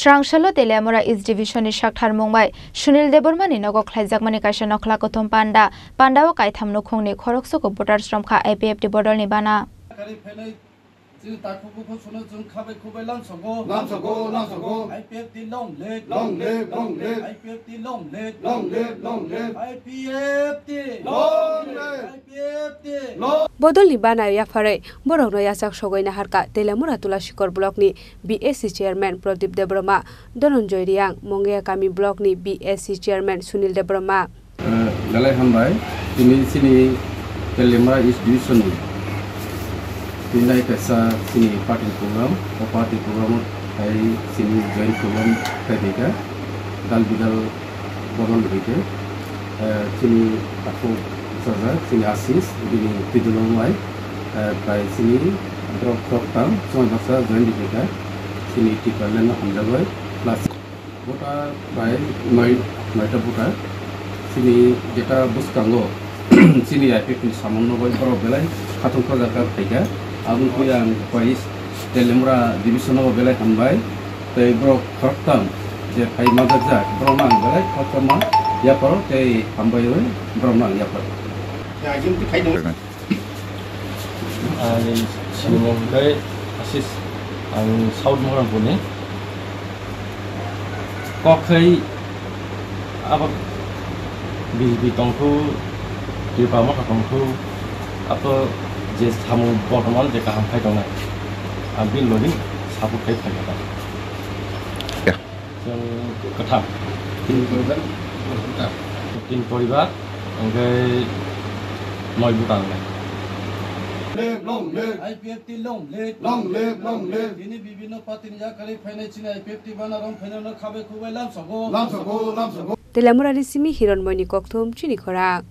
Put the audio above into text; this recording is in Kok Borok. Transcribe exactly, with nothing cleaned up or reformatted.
Chwrangsalo Teliamura East Division ni sakthar mung bai Sunil Debbarma ni nogo khlaijakmani kaisa nokhla kothom panda. Panda o kaitham nukhung ni khoroksa ko voters romkha I P F T bodol ni bana. Chini takhuk bukhuk sono chwng khabai khubai lamsogo. Lamsogo, lamsogo. I P F T long live. Long live, long live. I P F T long live. Long live, long live. I P F T long live. I P F T long. Bodolni bana yapharwi borokno yachak sogwi naharkha Teliamura Tulasikor blockni B S C chairman Pradip Debbarma, Dhananjoy Reang, Mongia Kami blockni B S C chairman Sunil Debbarma. Eh, belai hambai. Tini chini Teliamura East Division ni tini nai kaisa chini party program, o party program o hai chini joint program khai phaikha, dal bidal bodol hai khe, eh, chini takhuk bwsajak chini Asis bini twidulung bai, eh, bai chini borok khoroktham chwng baksa joint ri phaikha chini Tipraland no hamjakbai plus. Voter bai noi, noita voter. Chini jeta bwskango, chini I P F T ni samung no bai borok belai khatung khajak kha phaikha. Aboni khe ang bai Teliamura division no belai hambai. Tei borok khoroktham je phai manjakjak, borok no ang belai khoroktham ma yaparo tei hambai rwi borok no ang yaparo. Ani sinimung hwnkhe Asis, ang South Moranpurni. Kok khai abo B J P tongthu, Tripura Motha tongthu, abo je samung bortoman je kaham khai tongnai, ang bini logi support khai phaikha. Chwng kwthar. Tin poribar. Tin poribar, hwnkhe noi bwtang nai. Live, long live. I P F T long live. Long live, long live. Bini bibinno party ni yakarwi phainai chini I P F T bana rom phainai no khabai khubai lamsogo. Lamsogo, lamsogo. Teliamura ni simi Hironmoy ni kokthum chini khorang.